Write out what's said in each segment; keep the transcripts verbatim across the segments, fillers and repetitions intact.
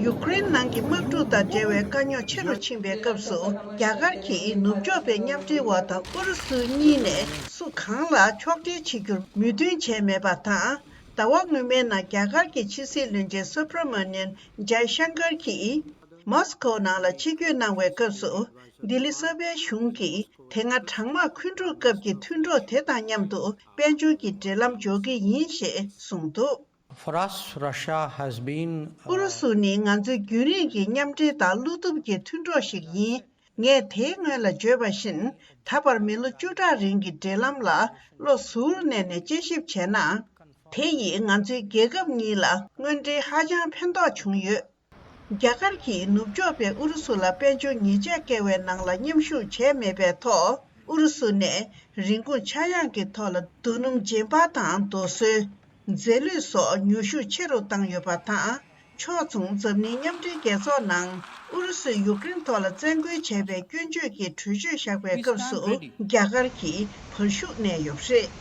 ཡུ་ཀེ་རེན་ནང་གི་དམག་འཁྲུག་དང་འབྲེལ་བའི་དཀའ་རྙོག་ཆེ་རུ་ཕྱིན་པའི་སྐབས་སུ། རྒྱ་གར་གྱིས་ནུབ་ཕྱོགས་པའི་མཉམ་འབྲེལ་བ་དང་ཨུ་རུ་སུ་གཉིས་ནས་སུ་གང་ལ་ཕྱོགས་སྒྲིལ་བྱེད་རྒྱུར་མོས་མཐུན་བྱས་མེད་པ་དང་། ཟླ་བ་སྔོན་མའི་ནང་རྒྱ་གར་གྱི་ཕྱི་སྲིད་བློན་ཆེན་སུབ་ར་མ་ནིན་ཇའི་ཤང་ཀར་གྱིས་མོ་སི་ཁོ་ནང་ལ་ཆིབས་བསྒྱུར་གནང་བའི་སྐབས་སུ། ལྡི་ལི་གསར་པའི་གཞུང་གིས་དེ་སྔ་གྲང་དམག་འཁོན་འཁྲུག་སྐབས་ཀྱི་མཐུན་གྲོགས་དེ་དང་མཉམ་དུ་དཔལ་འབྱོར་གྱི་འབྲེལ་ལམ་འཇོག་གི་ཡིན་ཞེས་གསུངས་འདུག། For us, Russia has been, ཨུ་རུ་སུ་ནི་ང་ཚོའི་རྒྱུན་རིང་གི་མཉམ་འབྲེལ་དང་བློ་སྟོབས་ཀྱི་མཐུན་གྲོགས་ཤིག་ཡིན། ངས་དེའི་སྔོན་ལ་བརྗོད་པ་བཞིན། ད་བར་མི་ལོ་བཅུ་ཕྲག་རིང་གི་འབྲེལ་ལམ་ལ་བློ་གཟུར་གནས་ནས་དཔྱད་ཞིབ་བྱས་ན། དེ་ཡིས་ང་ཚོའི་རྒྱལ་ཁབ་གཉིས་ལ་དངོས་འབྲེལ་ཧ་ཅང་ཕན་ཐོགས་བྱུང་ཡོད། རྒྱ་གར་གྱིས་ནུབ་ཕྱོགས་པས་ཨུ་རུ་སུ་ལ་དཔལ་འབྱོར་ཉེས་ཆད་བཀལ་བའི་ནང་ལ་མཉམ་ཞུགས་བྱས་མེད་པའི་ཐོག་ཨུ་རུ་སུ་ནས་རིན་གོང་ཆག་ཡང་གི་ཐོག་ལ་རྡོ་སྣུམ་རྗེན་པ་དང་རྡོ་སོལ། རྫས་ལུད་སོགས་ཉོ་ཤུགས་ཆེ་རུ་བཏང་ཡོད་པ་དང་། ཕྱོགས་མཚུངས་འཛམ་གླིང་མཉམ་འབྲེལ་རྒྱལ་ཚོགས་ནང་ཨུ་རུ་སུས་ཡུཀ་རེན་ཐོག་ལ་བཙན་རྒོལ་བྱས་པའི་སྐྱོན་བརྗོད་ཀྱི་གྲོས་ཆོད་བཞག་པའི་སྐབས་སུ་རྒྱ་གར་གྱིས་བར་ཞུགས་གནས་ཡོད་པ་རེད།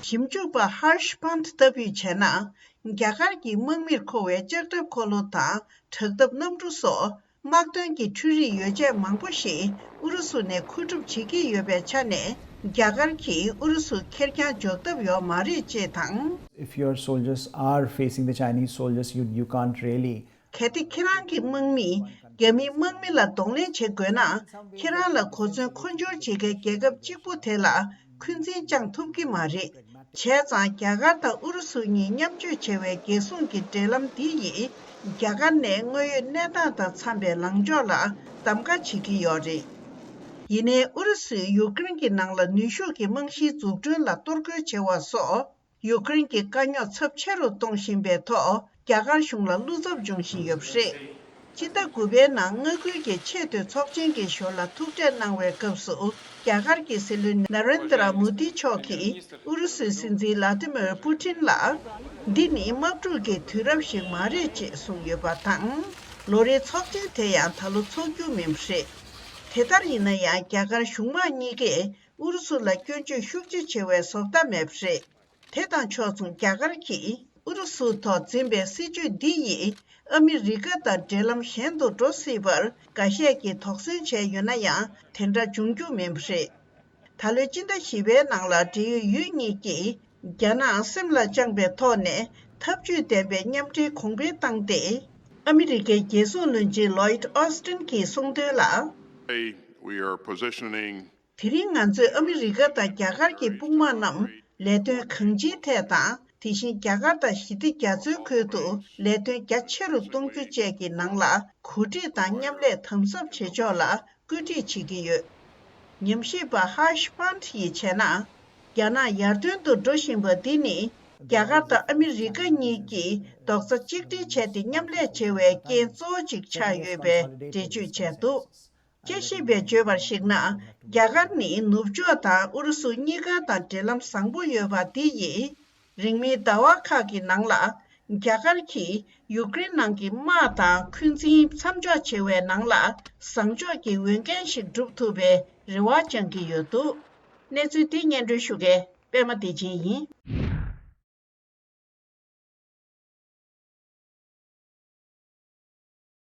ཞིབ་འཇུག་པ་ཧར་ཤ་པཱན་ལྟ་བུས་བྱས་ན། རྒྱ་གར་གྱི་དམག་མིར་མཁོ་བའི་ལྕགས་ཁྲབ་འཁོར་ལོ་དང་དྲག་འཐབ་གནམ་གྲུ་སོགས། དམག་དོན་གྱི་འཕྲུལ་རིག་ཡོ་བྱད་མང་པོ་ཞིག་ཨུ་རུ་སུ་ནས་མཁོ་སྒྲུབ་བྱེད་ཀྱི་ཡོད་པའི་ཆ་ནས། རྒྱ་གར་གྱིས་ཨུ་རུ་སུ་ཁེར་རྐྱང་འཇོག་ཐབས་ཡོད་མ་རེད་ཅེས་དང་། If your soldiers are facing the Chinese soldiers, you, you can't really. གལ་ཏེ་ཁྱེད་རང་གི་དམག་མིས་རྒྱ་མིའི་དམག་མི་ལ་གདོང་ལེན་བྱེད་དགོས་ན། ཁྱེད་རང་ལ་གོ་མཚོན་མཁོ་སྦྱོར་བྱེད་མཁན་རྒྱལ་ཁབ་གཅིག་པུ་དེ་ལ་འཁོན་འཛིན་བཅངས་ཐུབ་ཀྱི་མ་རེད། བྱས་ཙང་རྒྱ་གར་དང་ཨུ་རུ་སུ་གཉིས་མཉམ་སྤྱོད་བྱེད་པའི་རྒྱལ་སྲུང་གི་འབྲེལ་ལམ་འདི་ཡིས་རྒྱ་གར་ནས་དངོས་ཡོད་གནས་སྟངས་དང་འཚམ་པའི་ལངས་ཕྱོགས་ལ་གདམ་ག་བྱེད་ཀྱི་ཡོད་རེད། ཡིན་ནའི་ཨུ་རུ་སུས་ཡུཀ་རེན་གྱི་ནང་ལ་ནུས་ཤུགས་ཀྱི་རྨང་གཞིའི་འཛུགས་སྐྲུན་ལ་གཏོར་རྒོལ་བྱེད་པ་སོགས། ཡུཀ་རེན་གྱི་དཀའ་རྙོག་ཚབས་ཆེ་རུ་གཏོང་བཞིན་པའི་ཐོག་རྒྱ་གར་གཞུང་ལ་བློ་འཚབ་འབྱུང་བཞིན་ཡོད་པ་རེད། སྤྱི་ཟླ་དགུ་པའི་ནང་མངའ་ཁུལ་གྱི་ཆེས་མཐོའི་ཚོགས་ཆེན་གྱི་ཞོར་ལ་ཐུག་འཕྲད་གནང་བའི་སྐབས་སུ། རྒྱ་གར་གྱི་སྲིད་བློན་ན་རེན་དྲ་མོ་དི་མཆོག་གིས་ཨུ་རུ་སུའི་སྲིད་འཛིན་ལ་ཏི་མེར་པུ་ཏིན་ལ། འདི་ནི་དམག་འཁྲུག་གི་དུས་རབས་ཤིག་མ་རེད་ཅེས་གསུངས་ཡོད་པ་དང་། ལོ་རེའི་ཚོགས་ཆེན་དེ་ཡང་ད་ལོ་འཚོགས་རྒྱུ་མིན་པ་རེད། དེ་ལྟར་ཡིན་ན་ཡང་རྒྱ་གར་གཞུང་དམངས་གཉིས་ཀས་ཨུ་རུ་སུ་ལ་སྐྱོན་བརྗོད་ཤུགས་ཆེ་བྱེད་པའི་བཟོ་ལྟ་མེད་པ་རེད། དེ་དང་ཕྱོགས་མཚུངས་རྒྱ་གར་གྱིས་ཨུ་རུ་སུ་ཐོག་འཛིན་པའི་སྲིད་བྱུས་འདི་ཡིས་ཨ་མི་རི་ཀ་དང་འབྲེལ་ལམ་ཞན་དུ་འགྲོ་སྲིད་པར་འགའ་ཤས་ཀྱིས་དོགས་ཟོན་བྱས་ཡོད་ན་ཡང་། དེ་འདྲ་འབྱུང་རྒྱུ་མིན་པ་རེད། ད་ལོའི་སྤྱི་ཟླ་བཞི་པའི་ནང་ལ་འབྲེལ་ཡོད་ཡུལ་གཉིས་ཀྱིས་རྒྱ་ནག་སེམས་ལ་བཅངས་པའི་ཐོག་ནས་འཐབ་ཇུས་ལྡན་པའི་མཉམ་འབྲེལ་གོང་འཕེལ་བཏང་སྟེ། ཨ་མི་རི་ཀའི་རྒྱལ་སྲུང་བློན་ཆེན་ལོའིད་ཨོ་སི་ཏིན་གྱིས་གསུངས་དོན་ལ། Today, we are positioning དེ་རིང་ང་ཚོས་ཨ་མི་རི་ཀ་དང་རྒྱ་གར་གྱི་དཔུང་དམག་རྣམས་ལས་དོན་གང་ཅིའི་ཐད་དང་། དེ་བཞིན་རྒྱ་གར་དང་ཞི་བདེ་རྒྱ་མཚོའི་ཁུལ་དུ་ལས་དོན་རྒྱ་ཆེ་རུ་གཏོང་རྒྱུ་བཅས་ཀྱི་ནང་ལ་གོ་སྒྲིག་དང་མཉམ་ལས་དམ་ཟབ་བྱེད་ཕྱོགས་ལ་བཀོད་སྒྲིག་བྱེད་ཀྱི་ཡོད། ཉམས་ཞིབ་པ་ཧར་ཤ་པཱན་ཡིས་བྱས་ན། རྒྱ་ནག་ཡར་ཐོན་དུ་འགྲོ་བཞིན་པ་འདི་ནི་རྒྱ་གར་དང་ཨ་མི་རི་ཀ་གཉིས་ཀྱིས་རྡོག་རྩ་གཅིག་སྒྲིལ་བྱས་ཏེ་མཉམ་ལས་བྱེད་པའི་རྐྱེན་གཙོ་བོ་གཅིག་ཆགས་ཡོད་པའི་འགྲེལ་བརྗོད་བྱས་འདུག། དཔྱད་ཞིབ་པས་བརྗོད་པར་གཞིགས་ན། རྒྱ་གར་ནི་ནུབ་ཕྱོགས་དང་ཨུ་རུ་སུ་གཉིས་ཀ་དང་འབྲེལ་ལམ་བཟང་པོ་ཡོད་པ་འདི་ཡིས། རིང་མིན་ཟླ་བ་ཁག་གི་ནང་ལ་རྒྱ་གར་གྱིས་ཡུཀ་རེན་ནང་གི་དམག་དང་འཁོན་འཛིན་མཚམས་འཇོག་བྱེད་པའི་ནང་ལ་བཟང་ཕྱོགས་ཀྱི་འོས་འགན་ཞིག་སྒྲུབ་ཐུབ་པའི་རེ་བ་བཅང་གི་ཡོད་འདུག། གནས་ཚུལ་འདི་སྙན་སྒྲོན་ཞུ་མཁན་པད་མ་བདེ་ཆེན་ཡིན།